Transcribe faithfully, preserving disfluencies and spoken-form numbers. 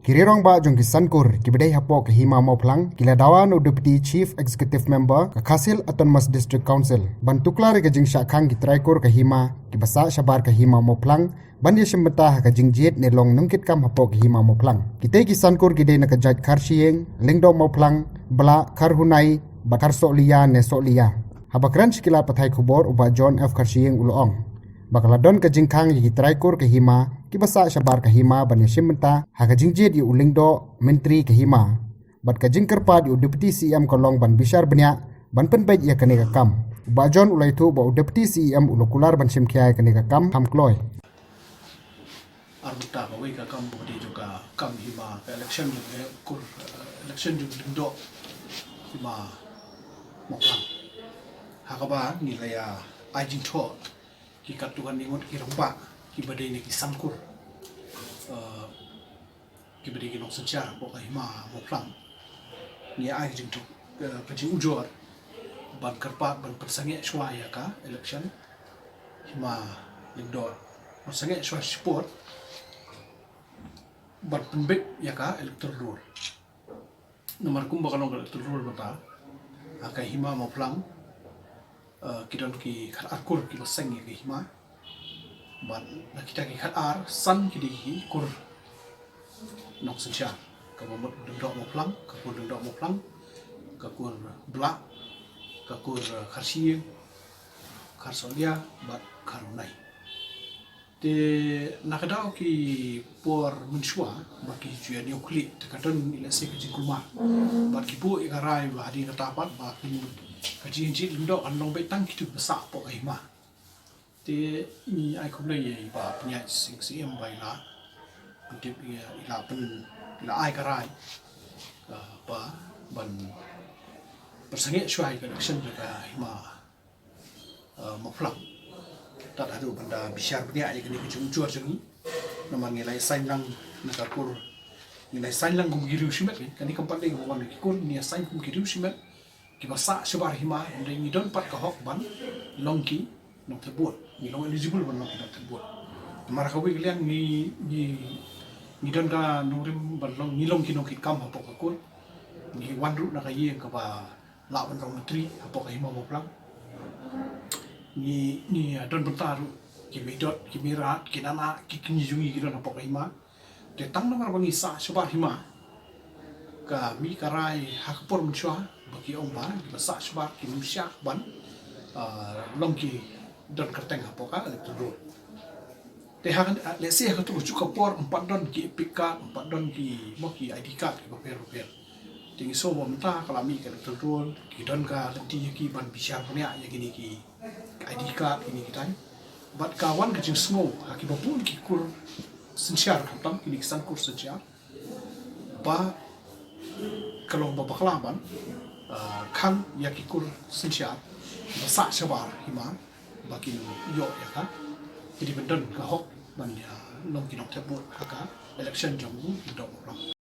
Ki rangbah jong ki san kur kiba dei hapoh ka Hima Mawphlang ki la dawa na u Deputy Chief Executive Member ka Khasi Hills Autonomous District Council ban tuklar ïa ka jingshah khang ki trai kur ka hima kiba sah shabar ka Hima Mawphlang ban ïashim bynta ha ka jingjied ne long nongkitkam hapoh ka Hima Mawphlang. Kitei ki san kur ki dei na ka jait Kharshiing, Lyngdoh Mawphlang, Blah, Kharhunai bad Kharsohliya ne Sohliya. Haba kren sha ki lad pathai khubor, u Bah John F Kharshiing u la ong ba ka la don ka jingkhang ïa ki trai kur ka hima kiba sah shabar ka hima ban ïashim bynta ha ka jingjied ïa u Lyngdoh, Myntri ka hima. Bad ka jingkyrpad ïa u Deputy C M ka long ban bishar bniah ban pynbeit ïa kane ka kam. U Bah John u la ïathuh ba u Deputy C M u la kular ban shimkhia ïa kane ka kam kham kloi. Ar mynta kawei ka kam ba dei jong ka kam hima, ka election jong, eh, kur, eh, election jong Lyngdoh, hima Mawphlang. Ha kaba ngi la ïa ai jingthoh ki katto katne ngut ki rangbah kiba dei na ki san kur, eh, kiba dei ki nongsynshar hapoh ka Hima Mawphlang. Ngi ai ka jingthoh, eh, ka jingujor ban kyrpad ban pynsangeh shuwa ïa ka election hima Lyngdoh, ban sangeh shuwa shipor ban pynbeit ïa ka electoral roll. Namar kumba ka long ka electoral roll mynta, ha ka Hima Mawphlang, eh, ki don ki khatar kur kiba seng ïa ka hima. Bad na kita ki khatar, san ki dei ki kur nongsynshar, kaba mut Lyngdoh Mawphlang, ka kur Lyngdoh Mawphlang, ka kur Blah, ka kur, eh, Kharshiing, Kharsohliya bad Kharhunai. Te na ka daw ki por mynshuwa ba ki ju ïa ñiew khlieh, te ka don ïa lehse ka jingkulmar. Bad ki buh ïa ka rai ba hadien kata pat ba kin, ka jingjied Lyngdoh kan long beit tang kito kiba sah hapoh ka hima. Te ngi ai khublei ïa i Bah Pynïaid Sing Syiem ba i la pyntip, i la pyn, i la ai ka rai, uh, ba ban pynsangeh shuwa ïa ka election jong ka hima, uh, Mawphlang. Tad haduh ban da bishar bniah ïa kane ka jingujor jong ngi. Namar ngi la ïa sign lang na ka kur, ngi la ïa sign lang kum ki riew shimet, kane kam pat dei ka wan ki kur, ngi ïa sign kum ki riew shimet kiba sah shabar hima, hynrei ngi don pat ka hok ban long ki nongthep vote, ngi long eligible ban long ki nongthep vote. Namar kawei ka liang ngi, ngi, ngi don ka nongrim ban long, ngi long ki nongkitkam hapoh ka kur. Ngi wan ruh na ka ïing kaba lah ban long myntri hapoh ka Hima Mawphlang. Ngi, ngi, ah, don bynta ruh ki mei dot, ki mei rat, ki nana, ki kñi jong ngi ki don hapoh ka hima. Te tang namar ba ngi sah shabar hima, ka mih ka rai ha ka por mynshuwa ba ki ong ba kiba sah shabar kim shym shah ban, ah, long ki don kyrteng hapoh ka electoral roll. Te ha ka, ah, lehse ha kato kajuh ka por ym pat don ki EPIC card, ym pat don ki, mo, ki ID card kiba pher bapher. Te ngi sngew ba mynta ka la mih ka electoral roll, ki don ka lynti ïa ki ban bishar bniah ïa kine ki ID card, kine kitai. Bad ka wan ka jingsngew ha kiba bun ki kur synshar, khamtam kine ki san kur synshar, ba ka long ba bakla ban, ah, khang ïa ki kur synshar ba sah shabar hima ba kin ïoh ïa ka, ki dei ban don ka hok ban ïa long ki nongthep vote ha ka election jong u Lyngdoh Mawphlang.